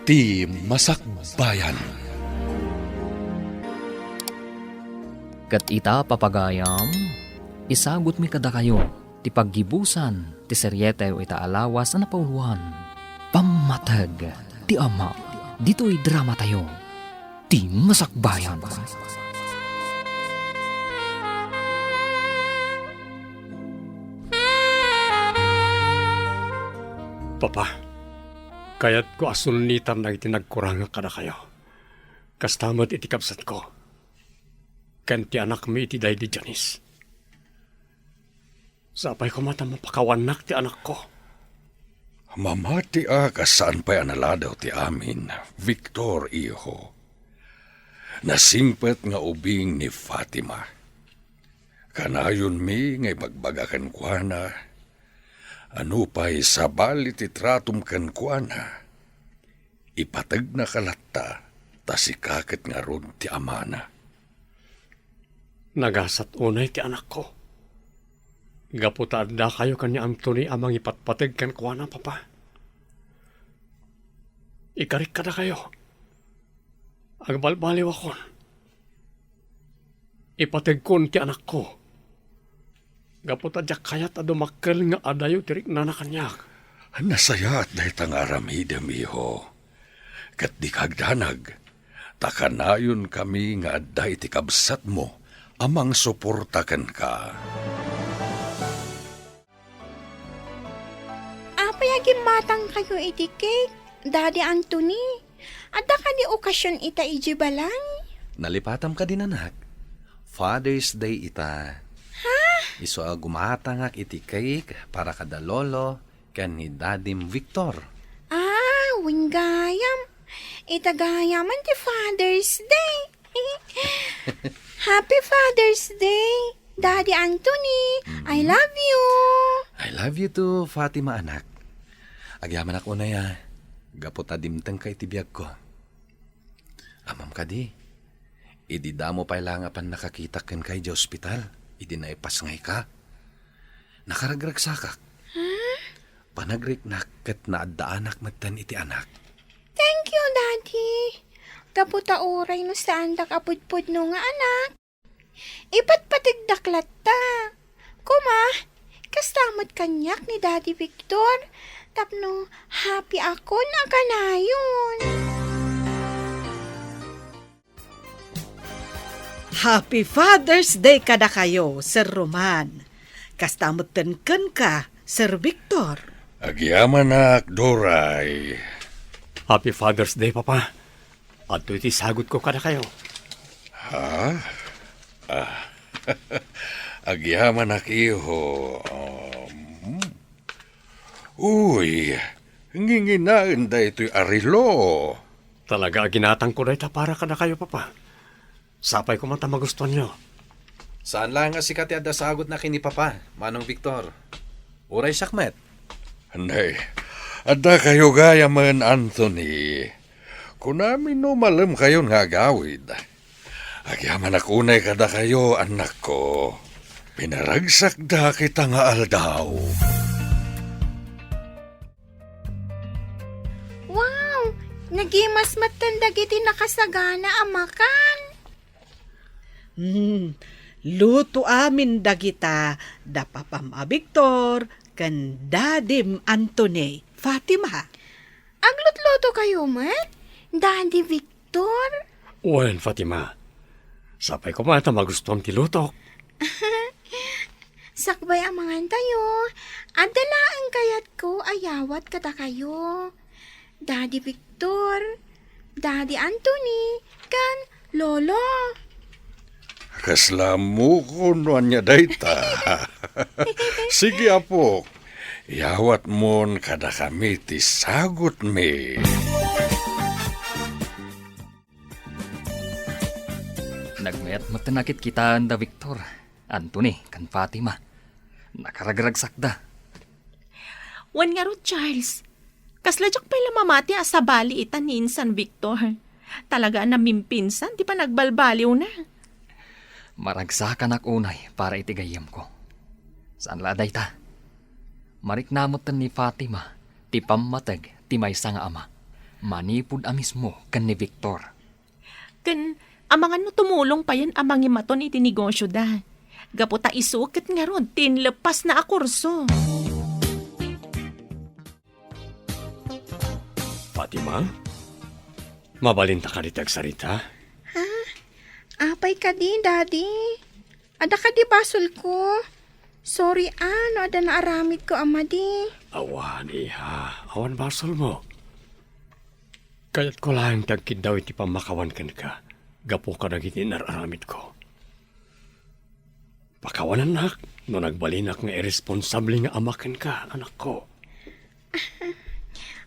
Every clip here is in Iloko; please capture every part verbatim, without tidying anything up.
Ti Masakbayan. Ket ita, papagayam, isagutmi kadakayo ti paggibusan ti serieto ita a lawas a napauluan, Pammateg ti Ama. Ditoy dramatayo, Ti Masakbayan. Papa, kayatko a sulnitan dagiti nagkurangak kadakayo. Kasta met iti kabsatko ken ti anakmi iti daydi Janice. Sapay koma ta mapakawannak ti anakko. Mamatiak a saan pay a naladaw ti amin, Victor, iho. Nasingpet nga ubing ni Fatima. Kanayonmi nga ibagbaga kenkuana a nupay sabali ti tratom kenkuana, ipategnaka latta, ta sika ket ngarud ti amana. Nagasat unay ti anakko. Gapu ta addakayo ken ni Anthony a mangipatpateg kenkuana, Papa. Ikarik kadakayo. Agbalbaliwakon. Ipategkon ti anakko. Gapu ta diak kayat a dumakkel nga adayo ti riknana kaniak. Nasayaat dayta nga aramidem, iho. Ket dika agdanag, ta kanayonkami nga adda iti kabsatmo a mangsuporta kenka. Apay a gimmatangkayo iti cake, Daddy Anthony? Adda kadi okasion ita idiay balay? Nalipatam kadin, anak. Father's Day ita. Ha? Isu a gumatangak iti cake para kada lolo ken ni Dadim Victor. Ah, wen gayam. Ita gayamen ti Father's Day. Happy Father's Day, Daddy Anthony. I Mm. love you. I love you too, Fatima, anak. Agyamanak unay a, gapu ta dimtengka iti biagko. Ammom kadi, idi damo pay la nga pannakakitak kenka idiay ospital, idi naipasngayka, nakaragragsakak. Ha? Panagriknak ket naaddaanak metten iti anak. Thank you, Daddy. Gapu ta uray no saandak a pudpudno nga anak, ipatpategdak latta. Koma, kasta met kaniak ni Daddy Victor, tapno happy akon a kanayon. Happy Father's Day kadakayo, Sir Roman. Kasta metten kenka, Sir Victor. Agyamanak, Doray. Happy Father's Day, Papa. Adtoy ti sagutko kadakayo. Ha? Ah. Agyamanak, iho. Um. Uy, nginginaen daytoy a relo. Talaga a ginatangko dayta para kadakayo, Papa. Sapay koma ta magustuanyo. Saan laeng a sika ti adda sagutna ken ni Papa, Manong Victor. Uray siak met. Nay, adda kayo gayamen, Anthony. Kunami no malem kayon nga agawid. Agyamanak unay kadakayo, annakko. Pinaragsakda kita nga aldaw. Wow! Nagimas metten dagiti nakasagana a makan. Hmm, luto amin dagita da papam a Victor ken dadim Anthony, Fatima. Aglutluto kayo met, Daddy Victor? Wen, Fatima. Sapay koma ta magustuam ti lutok. Sakbay a mangantayo, adda laeng kayatko a yawat kadakayo. Daddy Victor, Daddy Anthony, ken Lolo. Kasla ammok no ania dayta. Sige, apok, yawatmon kadakami ti sagutmi. Nagmayat met ti nakitkitaan da Victor, Anthony, ken Fatima. Nakaragragsakda. Wen ngarud, Charles, kasla diak pay la mamati a sabali ita ni insan Victor. Talaga a namimpinsan ti panagbalbaliwna. Maragsakanak unay para iti gayyemko. Saan la a dayta. Marikna metten ni Fatima ti pammateg ti maysa nga ama. manipud a mismo ken ni Victor. Ken amangan no tumulong payen a mangimaton iti negosyoda. Gapu ta isu ket ngarud ti inleppasna a kurso. Fatima? Mabalinta kadi ti agsarita? Ha? Apay kadi, Daddy? Adda kadi basolko? Sorry a no adda naaramidko a madi. Awan, iha. Awan basolmo. Kayatko laeng ti agkiddaw iti pammakawan kenka gapu kadagiti inar-aramidko. Pakawanannak no nagbalinak nga irresponsable nga ama kenka, anakko.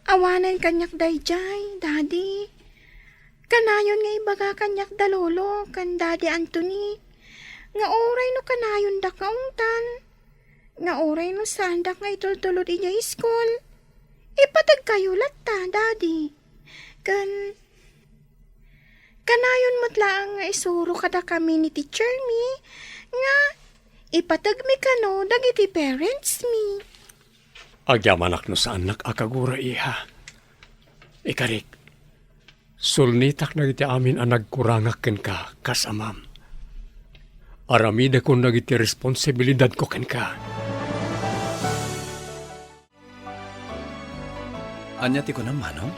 Awanen kaniak daydiay, Daddy. Kanayon nga ibaga kaniak da Lolo ken Daddy Anthony nga uray no kanayondak nga ungtan, nga uray no saandak nga itultulod idiay iskul, ipategkayo latta, Daddy. Ken kanayon met laeng nga isuro kadakami ni teacher mi nga ipategmi kano dagiti parents mi. Agyamanak no saannak a kagura, iha. Ikarik, sulnitak dagiti amin a nagkurangak kenka kas amam. Aramidekon dagiti responsibilidadko kenka. Ania ti kunam, Manong?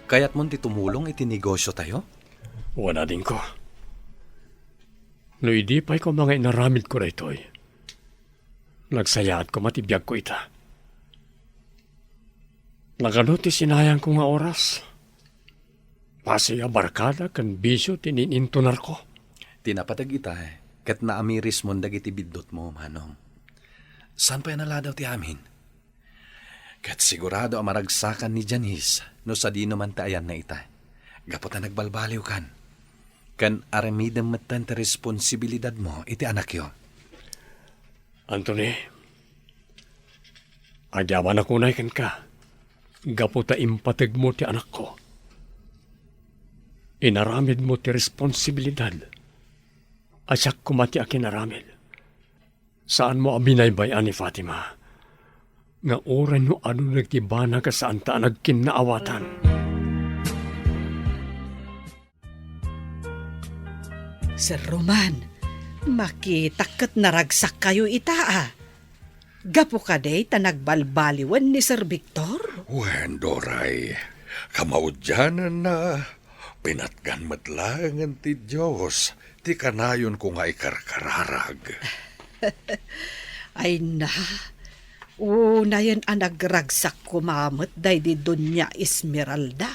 Kayatmon ti tumulong iti negosyotayo? Wen, adingko. No idi pay koma nga inaramidko daytoy, nagsayaat koma ti biagko ita. Nagano ti sinayangko nga oras? Pasi a barkada ken bisio ti nin-intunarko. Ti napateg ita, ket naamirismon dagiti biddutmo, Manong. Saan pay a naladaw ti amin? Ket sigurado a maragsakan ni Janice no sadino man ti ayanna ita, gapu ta nagbalbaliwkan. Ken aramidem metten ti responsibilidadmo iti anakyo. Anthony, agyamanak unay kenka, gapu ta impategmo ti anakko. Inaramidmo ti responsibilidad a siak koma ti akinaramid. Saanmo a binaybay-an ni Fatima nga uray no adu dagiti banag a saanta a nagkinnaawatan. Sir Roman, makitak ket naragsakkayo ita a. Gapu kadi ta nagbalbaliwen ni Sir Victor? Wen, Doray, kamaudiananna, pinatgan met laengen ti Dios ti kanayonko nga ikarkararag. Ay na, unayen a nagragsak koma met daydi Doña Esmeralda.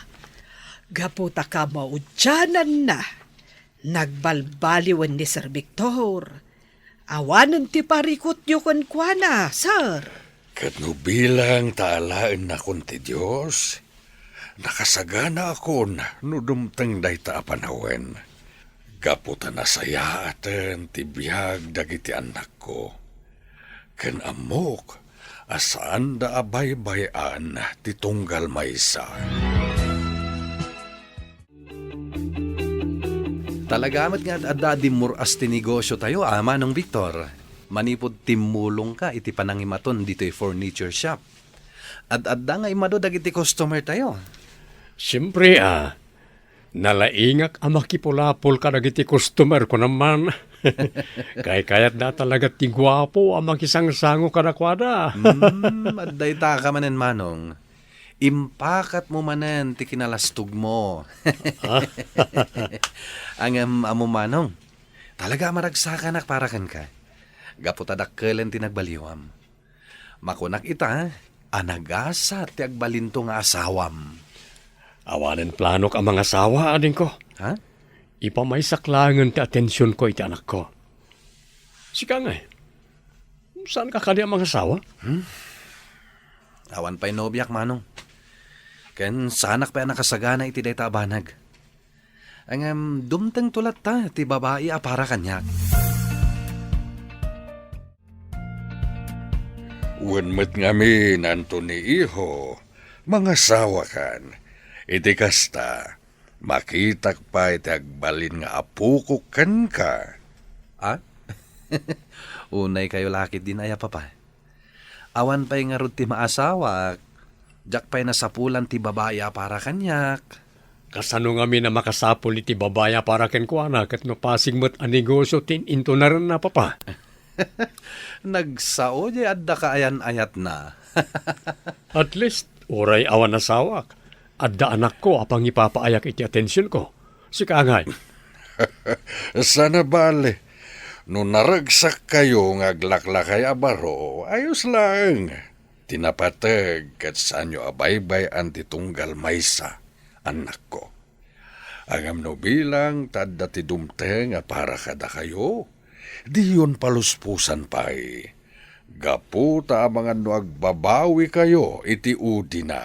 Gapu ta kamaudiananna, nagbalbaliwen ni Sir Victor. Awanen ti parikutyo kenkuana, sir. Ket no bilang ta alaennakon ti Dios, nakasaganaakon no dumteng dayta a panawen. Gapu ta nasayaaten ti biag dagiti annakko, ken ammok a saanda a baybay-an ti tunggal maysa. Talaga met nga ad-adda a dimmur-as ti negosyotayo, a, Manong Victor, manipud timmulongka iti panangimaton ditoy furniture shop. Ad-adda nga immadu dagiti customertayo. Siempre, a, nalaingak a makipulapol kadagiti customer ko naman. Kaykayatda talaga ti guapo a makisangsango kadakuada. Hmm, adda itaka manen, Manong. Impakatmo manen ti kinalastogmo. Ah? Ngem ammo, Manong, talaga a maragsakanak para kenka. Gapu ta dakkelen ti nagbaliwam. Makunak ita a nagasat ti agbalinto nga asawam. Awanen planok a mangasawa, adingko. Ha? Ipamaysak laengen ti atensionko iti anakko. Sika ngay, saanka kadi a mangasawa? Hmm? Awan pay nobiak, Manong. Ken saanak pay a nakasagana iti dayta a banag. Ngem dumtengto latta ti babai a para kaniak. Wen met ngamin, Anthony, iho, mangasawakan. Iti kasta, makitak pay ti agbalin nga apokok kenka. A? Unaykayo la ketdin aya, Papa? Awan pay ngarud ti maasawak. Diak pay nasapulan ti babai a para kaniak. Kasano ngamin a makasapul iti babai a para kenkuana ket no pasig met a negosio ti in-intunarenna, Papa? Nagsao diay adda kaayan-ayatna. At least, uray awan asawak, adda anakko a pangipapaayak iti atensionko. Sika ngay? Saan a bale. No naragsakkayo nga aglaklakay a baro, ayos laeng. Ti napateg ket saanyo a baybay-an ti tunggal maysa, annakko. Ngem no bilang ta adda ti dumteng a para kadakayo, diyon paluspusan pay. Gapu ta amangan no agbabawikayo iti udina.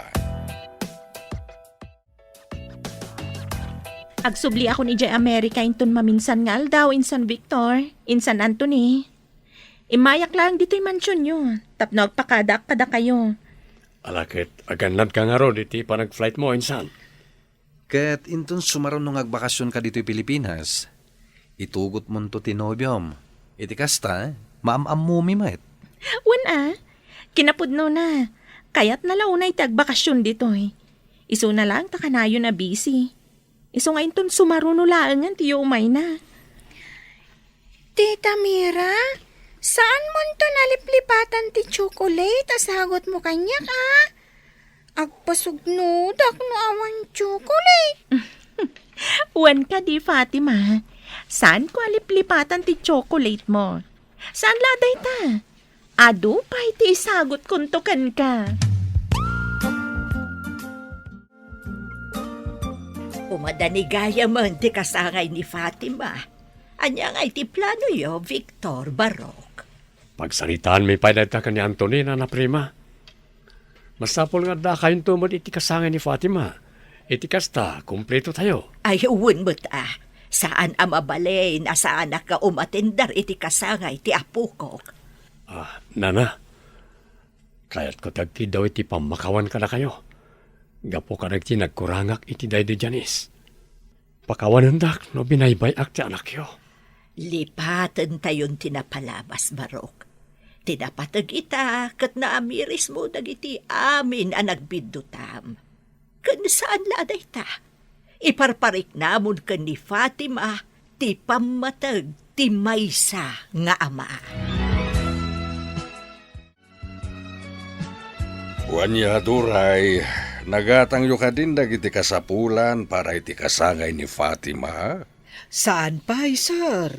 Agsubliakon idiay Amerika inton maminsan nga aldaw, insan Victor, insan Anthony. Immayak laeng ditoy mansionyo, tapno agpakadaak kadakayo. Ala ket, agannadka ngarud iti panag-flight mo, insan. Ket inton sumaruno nga agbakasionka ditoy Pilipinas, itugotmonto ti nobiom. Iti kasta, maam-ammomi met. Wen a, kinapudnona, kayatna la unay ti agbakasion ditoy. Isuna laeng ta kanayon a busy. Isu nga inton sumaruno laengen ti umayna. Tita Mira, saanmonto a liplipatan ti chocolate a sagutmo kaniak, a? Agpasugnodak no awan chocolate. Wen kadi, Fatima, saanko a liplipatan ti chocolate mo. Saan la dayta? Adu pay ti isagutkonto kenka. Umadani gayamen ti kasangay ni Fatima. Ania ngay ti planoyo, Victor, Barok? Pagsaritaanmi pay dayta ken ni Anthony, Nana Prima. Masapul nga addakayonto met iti kasangay ni Fatima. Iti kasta, kumpletotayo. Ay, wen met a. Saan a mabalin a saanak nga umatender iti kasangay ti apokok. Ah, Nana, kayatko ti agkiddaw iti pammakawan kadakayo. Gapu kadagiti nagkurangak iti daydi Janice. Pakawanendak no binaybay-ak ti anakyo. Lipatentayon ti napalabas, Barok. Ti napateg ita ket naamirismo dagiti amin a nagbiddutam. Ken saan la a dayta, iparpariknamon ken ni Fatima ti pammateg ti maysa nga ama. Wen a, uray, nagatangyo kadin dagiti kasapulan para iti kasangay ni Fatima? Saan pay, sir.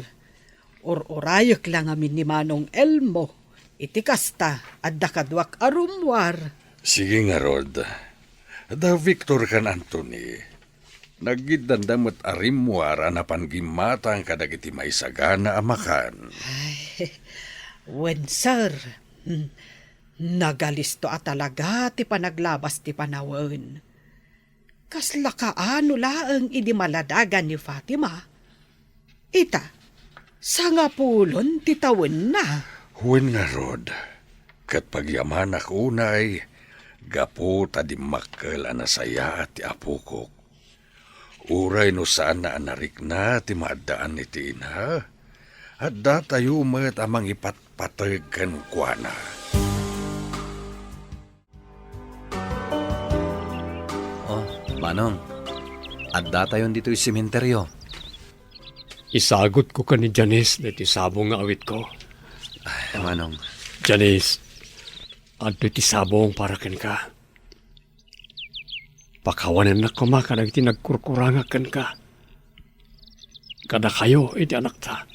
Ur-urayek la ngamin ni Manong Elmo. Iti kasta, adda kaduak a rummuar. Sige ngarud. Da Victor ken Anthony. Naggiddanda met a rimmuar a napan gimmatang kadagiti maisagana a makan. Ay, wen, sir. Hmm. Nagalisto a talaga ti panaglabas ti panawen. Kasla kaano laeng idi maladagan ni Fatima. Ita, sangapulon ti tawenna. Wen ngarud, ket pagyamanak unay, gapu ta dimmakkel a nasayaat ti apokok. Uray no saanna a narikna ti maaddaan iti ina, addatayo met a mangipatpateg kenkuana. Oh, Manong, addatayon ditoy sementeryo. Isagutko ken ni Janice daytoy sabong nga awitko. Ay, Manong. Janice, adtoy ti sabong para kenka. Pakawanennak koma kadagiti nagkurkurangak kenka. Kadakayo iti anakta.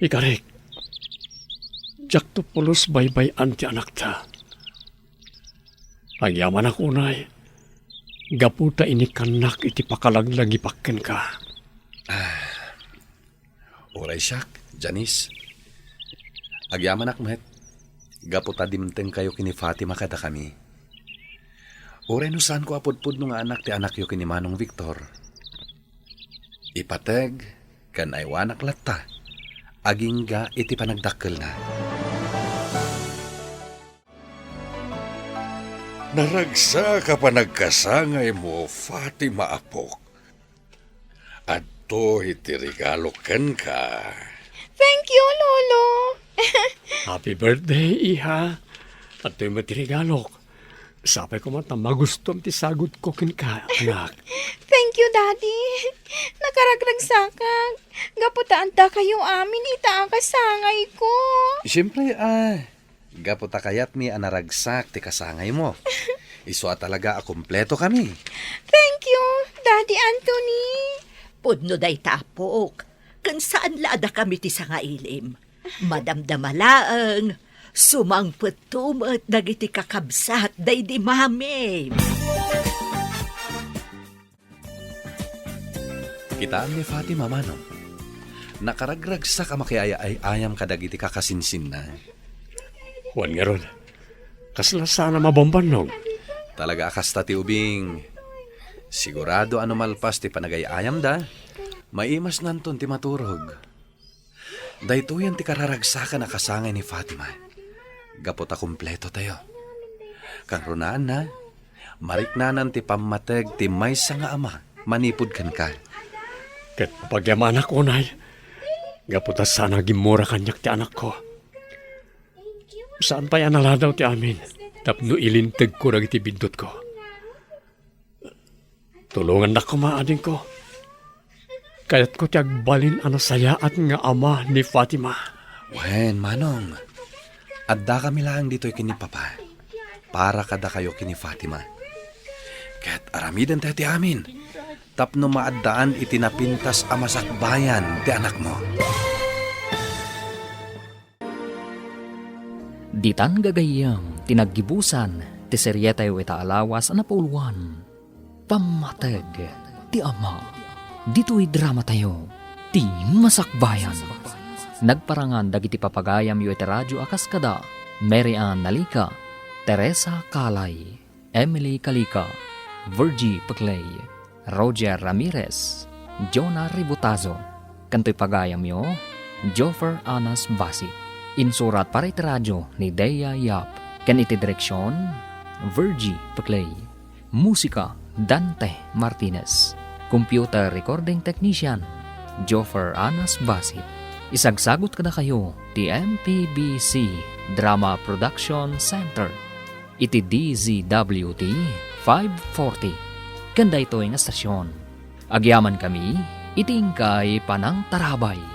Ikarik, diakto pulos baybay-an ti anakta. Agyamanak unay, gapu ta inikkannak iti pakalaglagipak kenka. Ah, uray siak, Janice. Agyamanak met, gapu ta dimtengkayo ken ni Fatima kadakami. Uray no saanko a pudpudno nga anak ti anakyo ken ni Manong Victor. Ipateg ken aywanak latta agingga iti panagdakkelna. Naragsak a panagkasangaymo, Fatima, apok. Adtoy ti regalok kenka. Thank you, Lolo. Happy birthday, iha. Adtoy met ti regalok. Sapay koma ta magustom ti sagutko kenka, anak. Thank you, Daddy. Nakaragragsakak. Gapu ta addakayo amin ita a kasangayko. Siyempre, ah, gapu ta kayatmi a naragsak ti kasangaymo. Isu a talaga a kumpleto kami. Thank you, Daddy Anthony. Pudno dayta, apok. Ken saan la a dakami ti sangailim. Madamdama laeng, sumangpetto met dagiti kakabsat daydi mami. Kitaem ni Fatima, manong. Nakaragragsak a makiay-ayam kadagiti kakasinsinna. Wen ngarud, kasla saan a mabambannog? Talaga a kasta ti ubing. Sigurado a no malpas ti panagay-ayamda, maimasnanton ti maturog. Daytoyen ti kararagsakan a kasangay ni Fatima. Gapu ta kumpleto tayo. Kangrunaanna, mariknanan ti pammateg ti maysa nga ama manipud kenka. Ket pagyamanak unay, gapu ta saan a gimmura kaniak ti anakko. Saan pay a naladaw ti amin tapno ilintegko dagiti biddutko. Tulongannak koma, adingko. Kayatko ti agbalin a nasayaat nga ama ni Fatima. Wen, manong, addakami laeng ditoy ken ni Papa para kadakayo ken ni Fatima. Ket aramidentayo ti amin tapno maaddaan iti napintas a masakbayan ti anakmo. Ditan gagayyem ti naggibusan ti serietayo ita a lawas a napauluan, Pammateg ti Ama. Ditoy dramatayo, ti masakbayan. Nagparangan dagiti papagayamyo iti radio a kas kada Mary Ann Nalica, Teresa Calay, Emily Calica, Virgie Peclay, Roger Ramirez, Jonah Ributazo, ken toy pagayamyo, Joffer Anas Basit. Insurat para iti radio ni Dea Yap, ken iti direksion, Virgie Peclay. Musika, Dante Martinez. Computer recording technician, Joffer Anas Basit. Isagsagut kadakayo ti M P B C Drama Production Center iti D Z W T five forty. Ken daytoy nga estasion, agyamankami iti inkay panangtarabay.